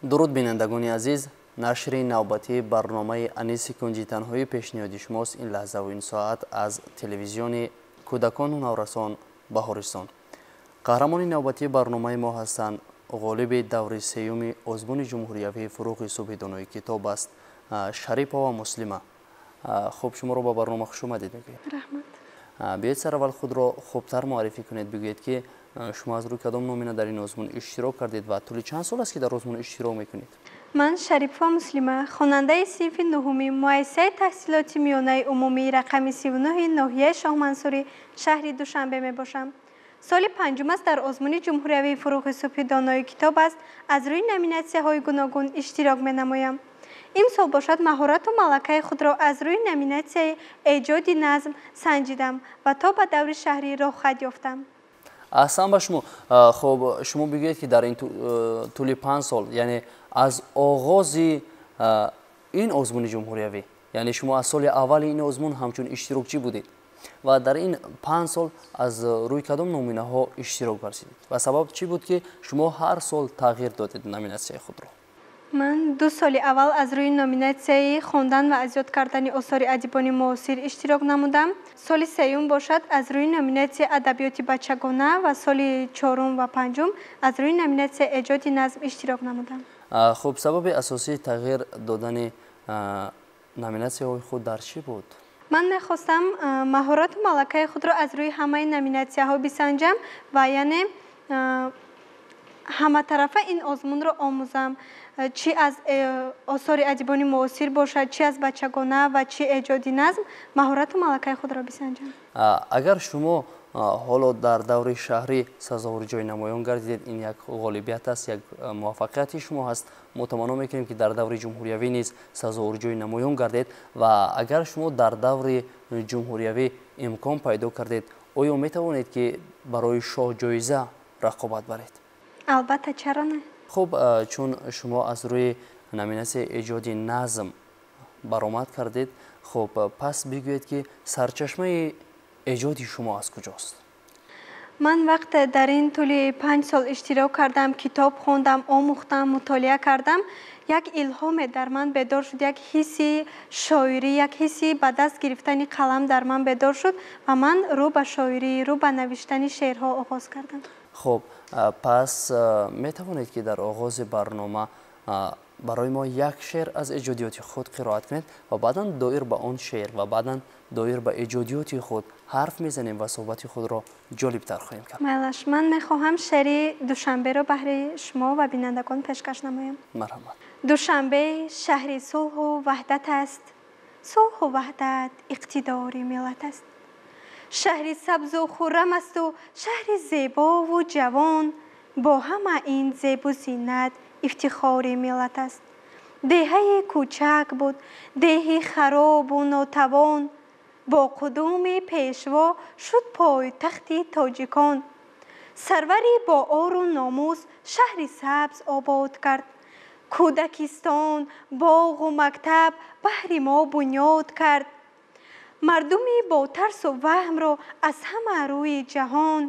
Дуруд, бинандагони азиз. Нашри навбатии барномаи Аниси кунҷи танҳоӣ пешниҳоди шумост ин лаҳзаву ин соат аз телевизиони кӯдакону наврасон Баҳористон. Қаҳрамони навбатии барномаи мо ҳастанд, ғолиби даври сеюми озмуни ҷумҳуриявии «Фурӯғи субҳи донои китоб» аст, Шарипова Муслима. Хуб, шуморо ба барнома хуш омадед мегӯем. Раҳмат. Биёед, сараввал худро хубтар муаррифӣ кунед. Бигӯед, ки шумо аз рӯи кадом номина дар ин озмун иштирок кардед ва тӯли чанд сол аст, ки дар озмун иштирок мекунед? Ман Шарипова Муслима, хонандаи синфи нуҳуми муассисаи таҳсилоти миёнаи умумии рақами 39-и ноҳияи Шоҳмансури шаҳри Душанбе мебошам. Соли панҷум аст, дар озмуни ҷумҳуриявии «Фурӯғи субҳи донои китоб» аст, аз рӯи номинатсияҳои гуногун иштирок менамоям. Имсол бошад, маҳорату малакаи худро аз рӯи номинатсияи эҷоди назм санҷидам ва то ба даври шаҳрӣ роҳхат ёфтам. Аҳсан ба шумо. Хуб, шумо бигӯед, ки дар ин тӯли 5 сол, яъне аз оғози ин озмуни ҷумҳуриявӣ, яъне шумо аз соли аввали ин озмун ҳамчун иштирокчӣ будед ва дар ин 5 сол аз рӯи кадом номинаҳо иштирок варзидед ва сабаб чӣ буд, ки шумо ҳар сол тағйир додед номинатсияи худро? Ман 2 соли аввал аз рӯи номинатсияи хондан ва аз ёд кардани осори адибони муосир иштирок намудам. Соли сеюм бошад, аз рӯи номинатсияи адабиёти бачагона ва соли чорум ва панҷум аз рӯи номинатсияи эҷоди назм иштирок намудам. Хуб, сабаби асосии тағйир додани номинатсияҳои худ дар чӣ буд? Ман мехостам маҳорату малакаи худро аз рӯи ҳамаи номинатсияҳо бисанҷам ва яъне ҳаматарафа ин озмунро омӯзам, чӣ аз осори адибони муосир бошад, чӣ аз бачагона ва чӣ эҷоди назм, маҳорату малакаи худро бисанҷам. Агар шумо ҳоло дар даври шаҳрӣ сазовори ҷои намоён гардидед, ин як ғолибият аст, як муваффақияти шумо ҳаст. Мо таманно мекунем, ки дар даври ҷумҳуриявӣ низ сазовори ҷои намоён гардед. Ва агар шумо дар даври ҷумҳуриявӣ имкон пайдо кардед, оё метавонед, ки барои шоҳҷоиза рақобат баред? Албатта, чаро не? Хуб, чун шумо аз рӯи номинатсияи эҷоди назм баромад кардед, хуб, пас бигӯед, ки сарчашмаи эҷоди шумо аз куҷост? Ман вақте дар ин тӯли 5 сол иштирок кардам, китоб хондам, омӯхтам, мутолиа кардам, як илҳоме дар ман бедор шуд, як ҳисси шоирӣ, як ҳисси ба даст гирифтани қалам дар ман бедор шуд ва ман рӯ ба шоирӣ, рӯ ба навиштани шеърҳо оғоз кардам. Хуб, пас метавонед, ки дар оғози барнома барои мо як шеър аз эҷодиёти худ қироат кунед ва баъдан доир ба он шеър ва баъдан доир ба эҷодиёти худ ҳарф мезанем ва суҳбати худро ҷолибтар хоҳем кард. Майлаш, ман мехоҳам шеъри Душанберо баҳри шумо ва бинандагон пешкаш намоям. Марҳамат. Душанбе шаҳри сулҳу ваҳдат аст, сулҳу ваҳдат иқтидори миллат аст. Шаҳри сабзу хуррам асту шаҳри зебову ҷавон, бо ҳама ин зебу зинат ифтихори миллат аст. Деҳаи кӯчак буд, деҳи харобу нотавон, бо қудуми Пешво шуд пойтахти тоҷикон. Сарвари бо ору номус шаҳри сабз обод кард, кӯдакистон, боғу мактаб баҳри мо бунёд кард. Мардуми бо тарсу ваҳмро аз ҳама рӯи ҷаҳон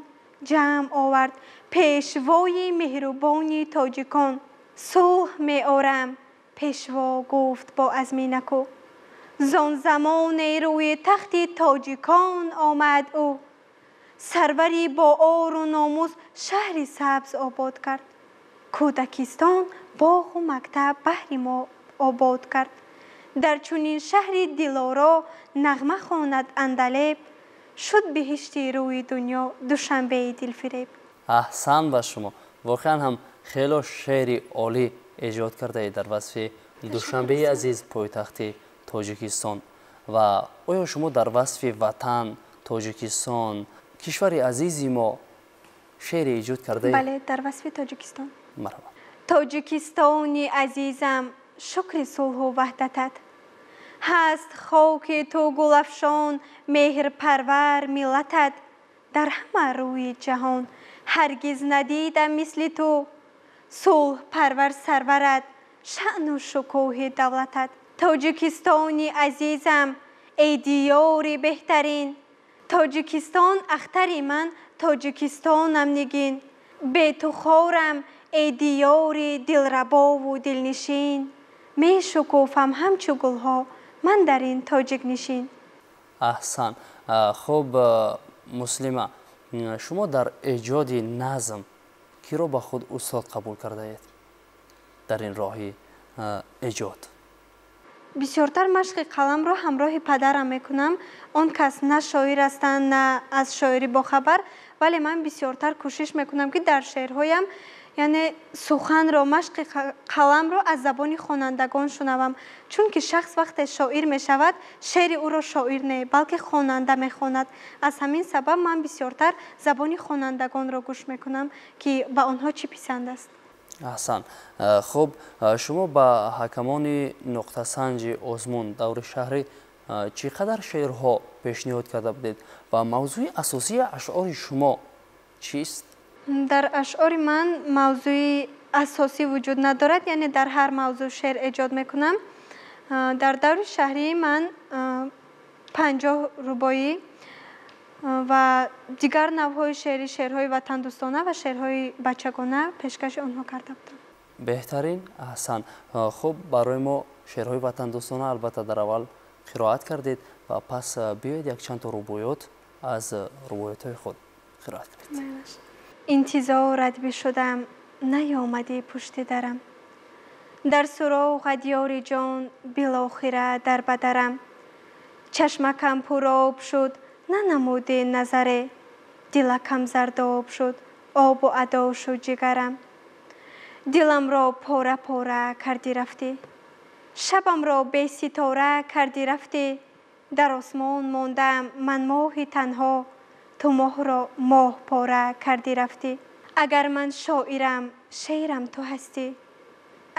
ҷамъ овард Пешвои меҳрубони тоҷикон. Сулҳ меорам, Пешво гуфт бо азми наку, зон замоне рӯи тахти тоҷикон омад ӯ. Сарвари бо ору номус шаҳри сабз обод кард, кӯдакистон, боғу мактаб баҳри мо обод кард. Дар чунин шаҳри дилоро нағма хонад Андалеб, шуд биҳишти рӯи дунё Душанбеи дилфиреб. Аҳсан ба шумо. Воқеан ҳам хело шеъри олӣ эҷод кардаед дар васфи Душанбеи азиз, пойтахти Тоҷикистон. Ва оё шумо дар васфи ватан, Тоҷикистон, кишвари азизи мо шеъре эҷод кардаед? Бале, дар васфи Тоҷикистон. Марҳамат. Тоҷикистони азизам, шукри сулҳу ваҳдатат ҳаст, хоки ту гулафшон, меҳрпарвар миллатат. Дар ҳама рӯи ҷаҳон ҳаргиз надидам мисли ту, сулҳпарвар сарварат, шаъну шукӯҳи давлатат. Тоҷикистони азизам, эй диёри беҳтарин, Тоҷикистон ахтари ман, Тоҷикистонам нигин. Бе ту хорам, Эй диёри дилрабову дилнишин, мешукуфам ҳамчу гулҳо ман дар ин тоҷикнишин. Аҳсан. Хуб, Муслима, шумо дар эҷоди назм киро ба худ устод қабул кардаед дар ин роҳи эҷод? Бисёртар машқи қаламро ҳамроҳи падарам мекунам. Он кас на шоир ҳастанд, на аз шоирӣ бохабар, вале ман бисёртар кӯшиш мекунам, ки дар шеърҳоям, яъне суханро, машқи қаламро аз забони хонандагон шунавам. Чунки шахс вақте шоир мешавад, шеъри ӯро шоир не, балки хонанда мехонад. Аз ҳамин сабаб ман бисёртар забони хонандагонро гӯш мекунам, ки ба онҳо чӣ писанд аст. Аҳсан. Хуб, шумо ба ҳакамони нуқтасанҷи озмун даври шаҳрӣ чӣ қадар шеърҳо пешниҳод карда будед ва мавзӯи асосии ашъори шумо чист? Дар ашъори ман мавзӯи асосӣ вуҷуд надорад, яъне дар ҳар мавзӯъ шеър эҷод мекунам. Дар даври шаҳрии ман 50 рубоӣ ва дигар навъҳои шеърӣ, шеърҳои ватандӯстона ва шеърҳои бачагона пешкаши онҳо карда будам. Беҳтарин, аҳсан. Хуб, барои мо шеърҳои ватандӯстона албатта дар аввал қироат кардед ва пас биёед якчанд то рубоёт аз рубоётҳои худ қироат кунед. Интизорат бишудам, наёмадӣ пушти дарам. Дар суроғат ёри ҷон билохира дар бадарам. Чашмакам пуроб шуд, нанамуди назаре. Дилакам зардоб шуд, обу адо шуд ҷигарам. Диламро пора пора кардӣ рафтӣ, шабамро беситора кардӣ рафтӣ. Дар осмон мондам ман моҳи танҳо, ту моҳро моҳ пора кардӣ рафтӣ. Агар ман шоирам, шеърам ту ҳастӣ.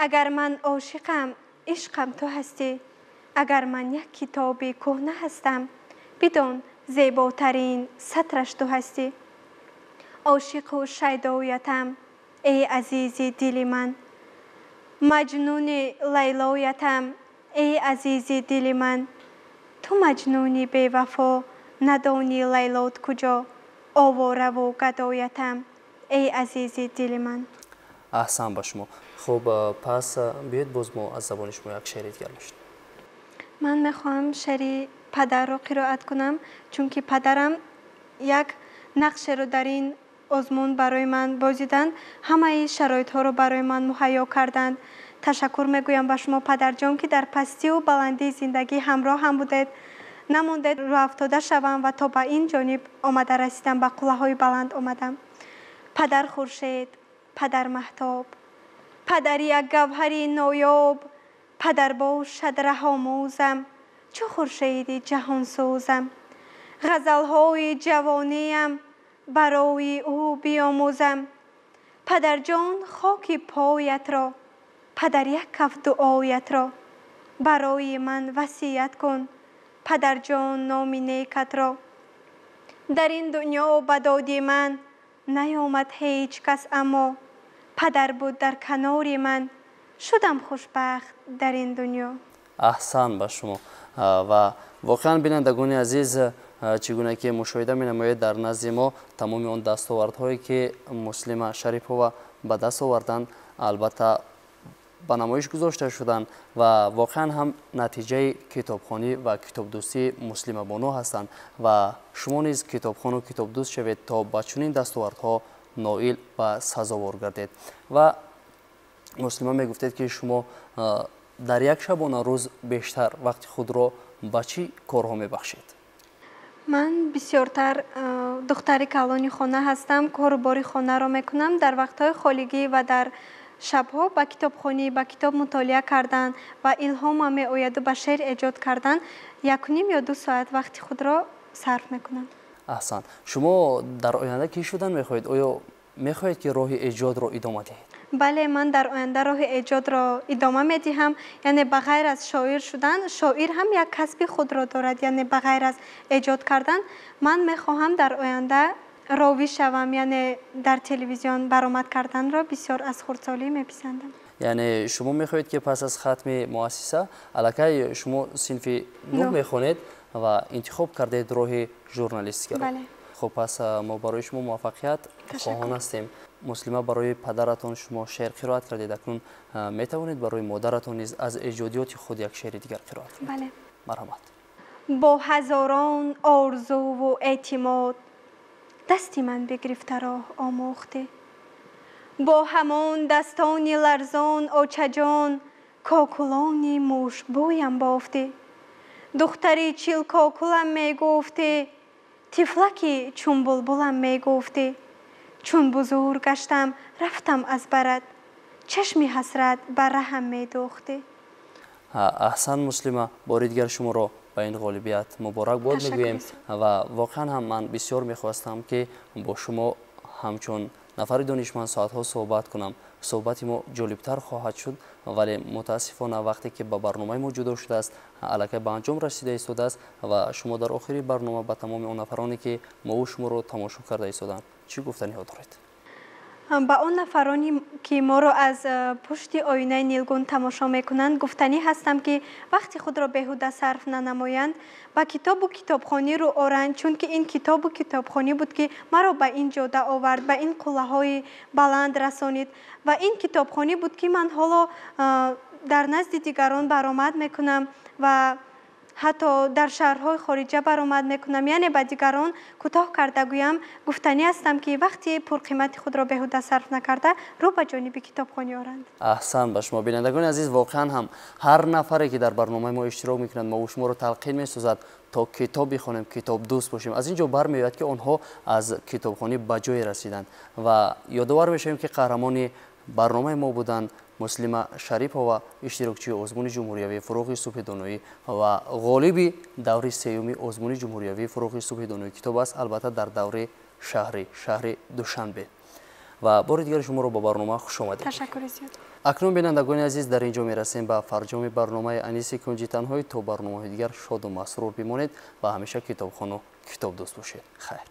Агар ман ошиқам, ишқам ту ҳастӣ. Агар ман як китоби кӯҳна ҳастам, бидон зеботарин сатраш ту ҳастӣ. Ошиқу шайдоятам, эй азизи дили ман. Маҷнуни лайлоятам, эй азизи дили ман. Ту маҷнуни бевафо, надонӣ лайлот куҷо.Овораву гадоятам, эй азизи дили ман. Аҳсан ба шумо. Хуб, пас биёед боз мо аз забони шумо як шеъри дигар мешунавем. Ман мехоҳам шеъри падарро қироат кунам, чунки падарам як нақшеро дар ин озмун барои ман бозиданд, ҳамаи шароитҳоро барои ман муҳайё карданд. Ташаккур мегӯям ба шумо, падарҷон, ки дар пастиву баландии зиндагӣ ҳамроҳам будед. Намондед рӯафтода шавам ва то ба ин ҷониб омада расидам, ба қуллаҳои баланд омадам. Падар хуршед, падар маҳтоб, падар як гавҳари ноёб, падар бошад раҳомӯзам, чу хуршеди ҷаҳонсӯзам. Ғазалҳои ҷавониям барои ӯ биомӯзам. Падарҷон хоки поятро, падар як каф дуоятро барои ман васият кун, падарҷон номи некатро. Дар ин дунё ба доди ман наёмад ҳеҷ кас, аммо падар буд дар канори ман, шудам хушбахт дар ин дунё. Аҳсан ба шумо. Ва воқеан, бинандагони азиз, чӣ гуна ки мушоҳида менамоед, дар назди мо тамоми он дастовардҳое ки Муслима Шарипова ба даст оварданд, албатта ба намоиш гузошта шуданд ва воқеан ҳам натиҷаи китобхонӣ ва китобдӯстии Муслима бону ҳастанд ва шумо низ китобхону китобдӯст шавед, то ба чунин дастовардҳо ноил ва сазовор гардед. Ва Муслима, мегуфтед, ки шумо дар як шабона рӯз бештар вақти худро ба чӣ корҳо мебахшед? Ман бисёртар духтари калони хона ҳастам, кору бори хонаро мекунам. Дар вақтҳои холигӣ ва дар шабҳо ба китобхонӣ, ба китоб мутолиа кардан ва илҳомам меояду ба шеър эҷод кардан 1.5 ё 2 соат вақти худро сарф мекунам. Аҳсан. Шумо дар оянда кӣ шудан мехоҳед? Оё мехоҳед, ки роҳи эҷодро идома диҳед? Бале, ман дар оянда роҳи эҷодро идома медиҳам. Яъне ба ғайр аз шоир шудан, шоир ҳам як касби худро дорад. Яъне ба ғайр аз эҷод кардан, ман мехоҳам дар оянда ровӣ шавам, яъне дар телевизион баромад карданро бисёр аз хурдсолӣ меписандам. Яъне шумо мехоҳед, ки пас аз хатми муассиса, аллакай шумо синфи 9 мехонед ва интихоб кардед роҳи журналистикаро. Бале. Хуб, пас мо барои шумо муваффақият хоҳон ҳастем. Муслима, барои падаратон шумо шеър қироат кардед. Акнун метавонед барои модаратон низ аз эҷодиёти худ як шеъри дигар қироат кунед? Бале. Марҳамат. Бо ҳазорон орзуву эътимод дасти ман бигирифта роҳ омӯхтӣ. Бо ҳамон дастони ларзон очаҷон кокулони мушкбӯям бофтӣ. Духтари чилкокулам мегуфтӣ, тифлаки чун булбулам мегуфтӣ. Чун бузург гаштам рафтам аз барат, чашми ҳасрат ба раҳам медӯхтӣ. Аҳсан, Муслима, бори дигар шуморо ба ин ғолибият муборакбод мегӯем ва воқеан ҳам ман бисёр мехостам, ки бо шумо ҳамчун нафари донишманд соатҳо суҳбат кунам. Суҳбати мо ҷолибтар хоҳад шуд, вале мутаассифона вақте ки ба барномаи мо ҷудо шудааст, аллакай ба анҷом расида истодааст ва шумо дар охири барнома ба тамоми он нафароне, ки мову шуморо тамошо карда истоданд, чӣ гуфтаниҳо доред? Ба он нафароне, ки моро аз пушти оинаи нилгун тамошо мекунанд, гуфтанӣ ҳастам, ки вақти худро беҳуда сарф нанамоянд, ба китобу китобхонӣ рӯ оранд, чунки ин китобу китобхонӣ буд, ки маро ба ин ҷода овард, ба ин қуллаҳои баланд расонид ва ин китобхонӣ буд, ки ман ҳоло дар назди дигарон баромад мекунам ва ҳатто дар шаҳрҳои хориҷа баромад мекунам. Яъне ба дигарон кӯтоҳ карда гӯям, гуфтанӣ ҳастам, ки вақти пурқимати худро беҳуда сарф накарда, рӯ ба ҷониби китобхонӣ оранд. Аҳсан ба шумо, бинандагони азиз. Воқеан ҳам ҳар нафаре, ки дар барномаи мо иштирок мекунад, мову шуморо талқин месозад, то китоб бихонем, китобдӯст бошем. Аз ин ҷо бармеояд, ки онҳо аз китобхонӣ ба ҷое расиданд ва ёдовар мешавем, ки қаҳрамони барномаи мо буданд Муслима Шарипова, иштирокчии озмуни ҷумҳуриявии «Фурӯғи субҳи доноӣ» ва ғолиби даври сеюми озмуни ҷумҳуриявии «Фурӯғи субҳи доноӣ» китоб аст, албатта дар даври шаҳрӣ, шаҳри Душанбе. Ва бори дигар шуморо ба барнома хушомадед. Ташаккури зиёд. Акнун, бинандагони азиз, дар ин ҷо мерасем ба фарҷоми барномаи «Аниси кунҷи танҳоӣ». То барномаҳои дигар шоду масрур бимонед ва ҳамеша китобхону китобдӯст бошед. Хайр.